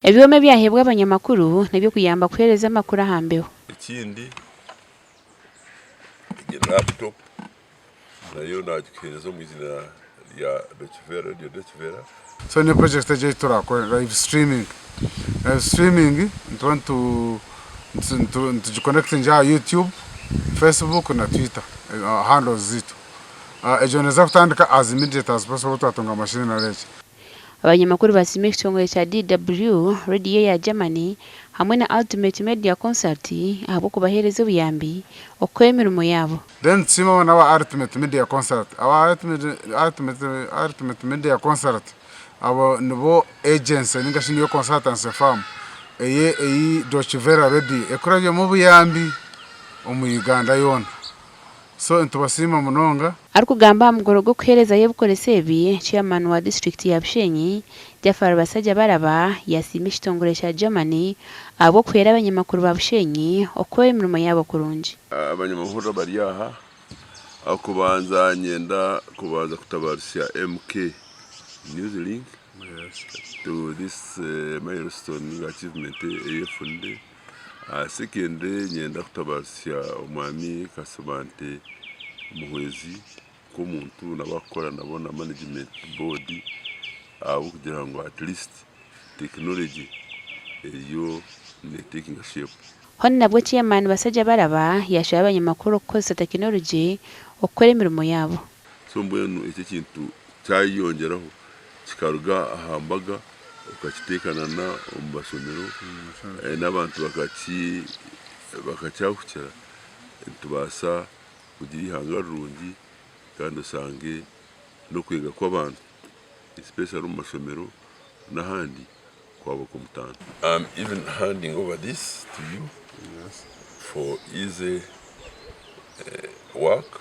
Ebyoma ebyaheebwa abanyamakuru n'eby'okuyamba kuheereza amakuru aha mbeho. Ekindi egi laptop nayo nagikuhereza omu izina rya Deutsche Welle, Radio Deutsche Welle. So niyo project egi ei turakore live streaming. Live streaming nituba nitu nitugiconnectingira aha YouTube, Facebook na Twitter handles zaitu. Egyo neeza kutandika as immediate as possible twatunga machine nari eki. Abanyamakuru basiima ekitongore kya DW, rediyo eya Germany hamwe na Ultimate Media Consult ahabw'okubaheereza obuyambi okukora emirimo yaabo. Then tusiime abo n'aba Ultimate Media Consult. Aba Ultimate Media Consult abo nibo agency ninga shi niyo consultancy firm ei Deutsche Welle Radio ekurabyemu obuyambi omu Uganda yoona. So nitubasiima munonga. Arikugamba aha mukoro gw'okuheerezayo ebikoreso ebi, Chairman wa disiturikiti ya Bushenyi, Jaffar Basajjabalaba yasiima ekitongore kya Germany ahabw'okuhwera abanyamakuru ba Bushenyi okukora emirimo yaabo kurungi. Abanyamahurire abari aha, Okubanza nyenda kubanza kutabarutsya MK Newslink to this milestone achievement ei efunire. Secondly nyenda kutabarutsya omwami Kasibante Muhwezi nk'omuntu n'abakukora nabo na management board ahabw'okugira ngu at least tekinologye eriyo netekinga shape. Hon nabwo Chairman Basajjabalaba yashaba abanyamakuru okukozesa tekinologye okukora emirimo yaabo. So mbwenu ekyo ekintu kyayeyongyeraho kikaruga aha mbaga okakiteeka na omu mashomero n'abantu bakakyahukira nitubaasa kugira eihanga rirungi kandi oshange n'okwega kw'abantu especially omu mashomero n'ahandi kwaba okw'omutaano. I'm even handing over this to you for easy work.